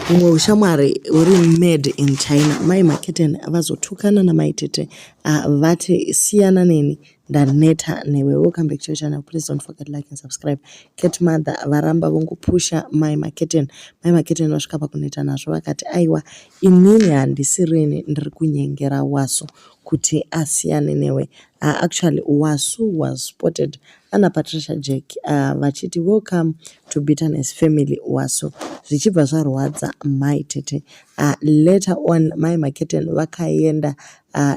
Humwe hushamwari huri made in China. Mai Maketeni vazotukana namai Tete vati siyana neni ndaneta newe. Welcome back to your channel. Please don't forget like and subscribe. Cat mother varamba vongopusha Mai Maketeni. Mai Maketeni vasvika pakuneta nazvo vakati aiwa inini handisirini ndiri kunyengera Wasu kuti asiyane newe. Actually Wasu was spotted ana Patricia Jack vachiti welcome to Bitterness family Wasu zvichibva zvarwadza Mai Tete. Later on Mai Maketeni vakaenda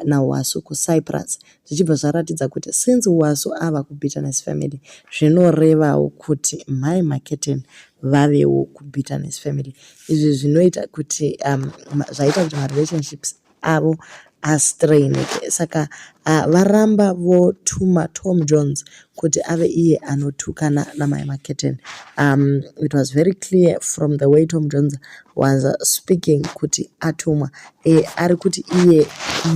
naWasu kuCyprus zvichibva zvaratidza kuti since Wasu ava kuBitterness family zvinorevawo kuti Mai Maketeni vavewo kuBitterness family. Izvi zvinoita kuti zvaita kuti marelationships avo astraineke saka varamba votuma Tom Jones kuti ave iye anotukana naMai Maketeni. It was very clear from the way Tom Jones was speaking kuti atumwa. Ari kuti iye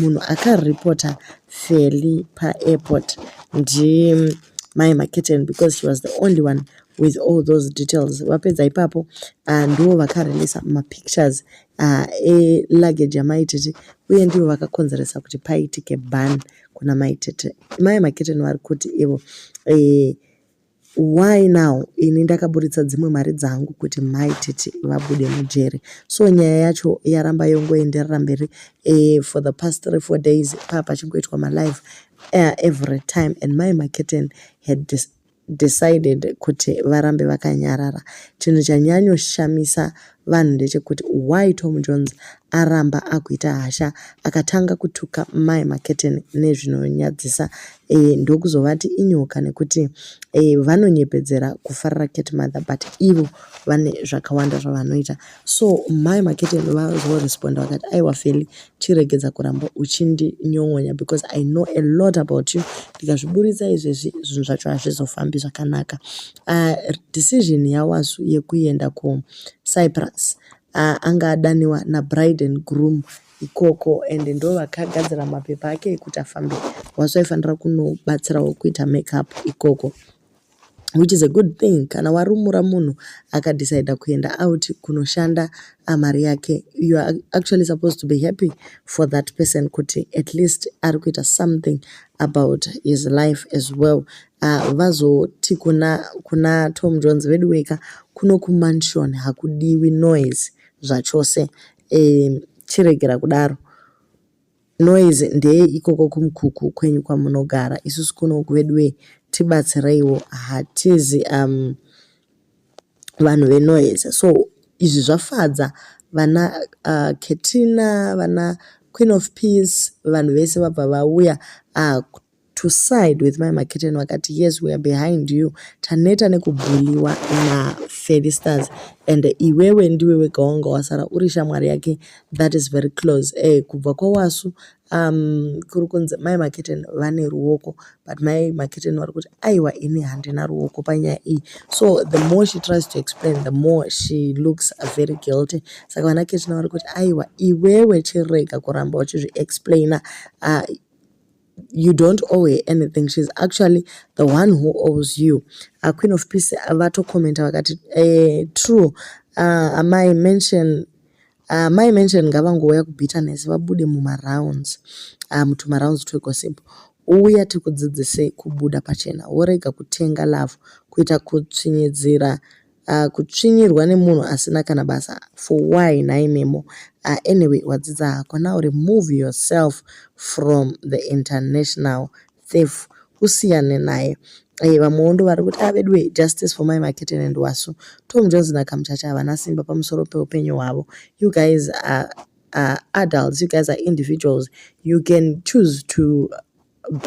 munhu akaripota Feli paairport ndimai Maketeni because she was the only one with all those details. Vapedza ipapo ndivo vakareleasa mapictures eluggage yaMai Tete uye ndivo vakakonzeresa kuti paitike ban kuna Mai Tete. Mai Maketeni vari kuti ivo why now ini ndakaburitsa dzimwe mari dzangu kuti Mai Tete vabude mujeri. So nyaya yacho yaramba yongoenderera mberi for the past 3-4 days paa pachingoitwa malive every time and Mai Maketeni had decided kuti varambe vakanyarara. Chinhu chanyanyoshamisa vanhu ndechekuti why Tom Jones aramba akuita hasha akatanga kutuka Mai Maketeni nezvinonyadzisa ndokuzovati inyoka nekuti vanonyepedzera kufarira Cat Mother but ivo vane zvakawanda zvavanoita. So Mai Maketeni vazoresponda vakati aiwa Feli chiregedza kuramba uchindinyon'onya because I know a lot about you. Ndikazviburitsa izvezvi zvinhu zvacho hazvizofambi zvakanaka. Decision yaWasu yekuenda kuCyprus anga adaniwa nabride and groom ikoko and ndo vakagadzira mapepa ake ekuti afambe. Wasu aifanira kunobatsirawo kuita makeup ikoko which is a good thing kana warumura munhu akadecida kuenda out kunoshanda mari yake you are actually supposed to be happy for that person kuti at least ari kuita something about his life as well. Vazoti kuna Tom Jones vedu weka kuno kumansion hakudiwi noise zvachose chiregera kudaro. Noise ndeye ikoko kumukuku kwenyu kwamunogara isusu kunoku vedu tibatsireiwo hatizi vanhu venoise. So izvi zvafadza vana Ketina, vana Queen of Peace, vanhu vese vabva vauya to side with Mai Maketeni vakati yes we are behind you. Taneta nekubhuliwa naFelisters and iwewe ndiwe wega wanga wasara uri shamwari yake that is very close. Kubva kwaWasu kuri kunzi Mai Maketeni vane ruoko but Mai Maketeni vari kuti aiwa ini handina ruoko panyaya iyi. So the more she tries to explain the more she looks very guilty. Saka vana Ketina vari kuti aiwa iwewe chirega kuramba uchizviexplaina you don't owe her anything she's actually the one who owes you. Queen of Peace vatokomenta vakati true amai mention mai mention ngavangouya kubitterness vabude mumarounds mutumarounds twegossip uya tikudzidzise kubuda pachena worega kutenga love kuita kutsvinyidzira kutsvinyirwa nemunhu asina kana basa for why nhai Memo. Anyway wadzidza hako now remove yourself from the international thief usiyane naye. Vamwewo ndo vari kuti veduwe justice for Mai Maketeni and Wasu. Tom Jones naKamuchacha havana simba pamusoro peupenyu hwavo. You guys are adults, you guys are individuals. You can choose to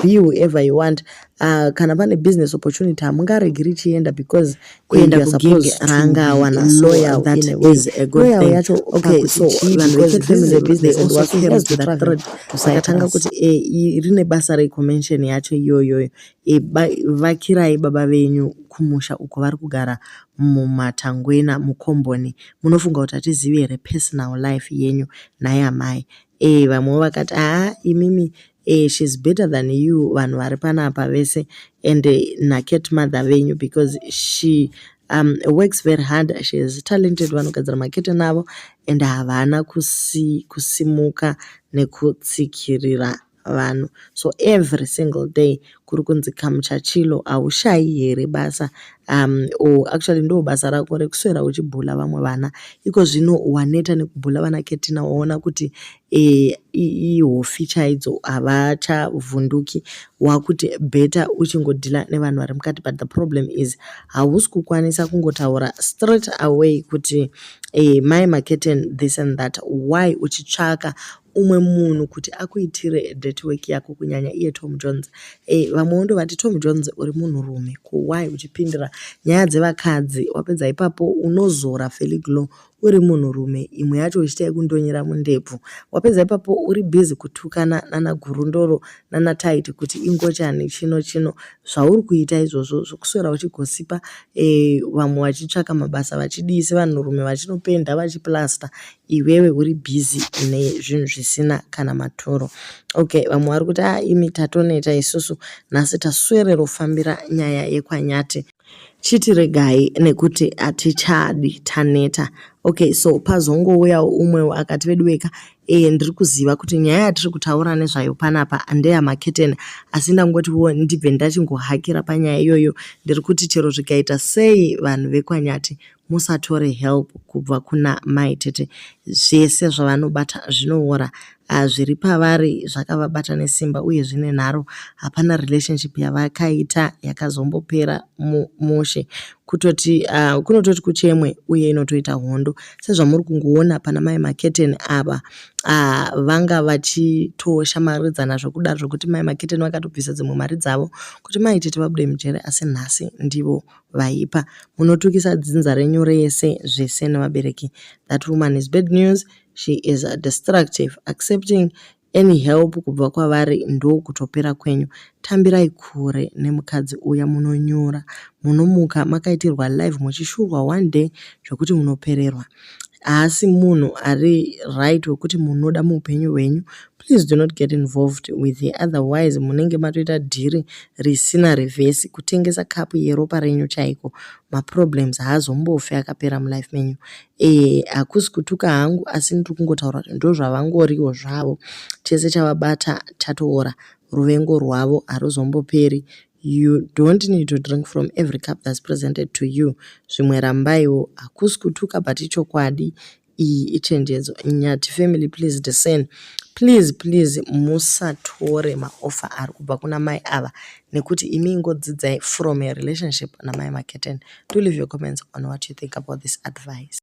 be whoever you want. Kana pane business opportunity hamungaregi richienda because kuenda kugig raanga awana loyal that is a good loyal thing. Yacho okay so vanhu this is a business and also came to that thread vakatanga kuti rine basa reconvention yacho iyoyoyo vakirai baba venyu kumusha uko vari kugara mumatangwena mukomboni munofunga kuti hatizivi here personal life yenyu nhai amai. Vamwewo vakati haa imimi she's better than you vanhu vari panapa vese and nacat mother venyu because she Works very hard, she is talented. Vanogadzira maketeni avo and havana kusimuka nekutsikirira vanhu. So every single day kuri kunzi kamuchachilo haushayi here basa, or actually ndo basa rako rekuswera uchibhula vamwe vana. Iko zvino waneta nekubhula vana Ketina, waona kuti ihofi chaidzo, havachavhunduki, wakuti better uchingodhila nevanhu vari mukati. But the problem is hausi kukwanisa kungotaura straight away kuti mai Maketen this and that. Why uchitsvaka umwe munhu kuti akuitire dirty work yako, kunyanya iye Tom Jones? Vamwewo ndovati Tom Jones uri munhurume, ko why uchipindira nyaya dzevakadzi? Wapedza ipapo unozora Feliglo uri munhurume, imwe yacho uchiita yekundonyera mundebvu. Wapedza ipapo uri busy kutukana nana Gurundoro nana Taiti kuti ingochani chino chino. Zvauri kuita izvozvo zvokuswera uchigosipa vamwe vachitsvaka mabasa, vachidii sevanhurume, vachinopenda, vachiplasta, iwewe uri busy nezvinhu zvisina kana maturo. Okay, vamwe vari kuti a imi tatoneta isusu, nhasi taswererofambira nyaya yekwaNyati, chitiregai nekuti hatichadi, taneta. Okay, so pazongouyawo umwewo akati vedu weka, ndiri kuziva kuti nyaya yatiri kutaura nezvayo panapa ndeyamaketeni, asi ndangotiwo ndibve ndachingohakira panyaya iyoyo. Ndiri kuti chero zvikaita sei, vanhu vekwaNyati, musatore help kubva kuna Mai Tete. Zvese zvavanobata zvinoora. Zviri pavari zvakavabata nesimba uye zvine nharo. Hapana relationship yavakaita yakazombopera mushe. Kutoti kunototi kuchemwe uye inotoita hondo, sezvamuri kungoona pana mai Maketeni ava. Vanga vachitoshamaridzana zvokudaro zvokuti mai Maketeni vakatobvisa dzimwe mari dzavo kuti Mai Tete vabude mujere, asi nhasi ndivo vaipa. Munotukisa dzinza renyu rese zvese nevabereki. That woman is bad news, she is destructive. Accepting any help kubva kwavari ndokutopera kwenyu. Tambirai kure nemukadzi uya, munonyura, munomuka makaitirwa live muchishurwa one day zvokuti munopererwa. Haasi munhu ari right wekuti munoda muupenyu hwenyu. Please do not get involved with her, otherwise munenge matoita dhiri risina reverse, kutengesa kapu yeropa renyu chaiko. Maproblems haazombofi akapera mulife menyu. Hakusi kutuka hangu, asi ndiri kungotaura kuti ndo zvavangoriwo zvavo. Chese chavabata chatoora, ruvengo rwavo haruzomboperi. You don't need to drink from every cup that's presented to you. Zvimwe rambaiwo. Hakusi kutuka, but ichokwadi, iyi ichenjedzo. Nyati family, please discern, please, please. Musatore maoffer ari kubva kuna mai ava nekuti imi ingodzidzai from a relationship namai Maketen. Do leave your comments on what you think about this advice.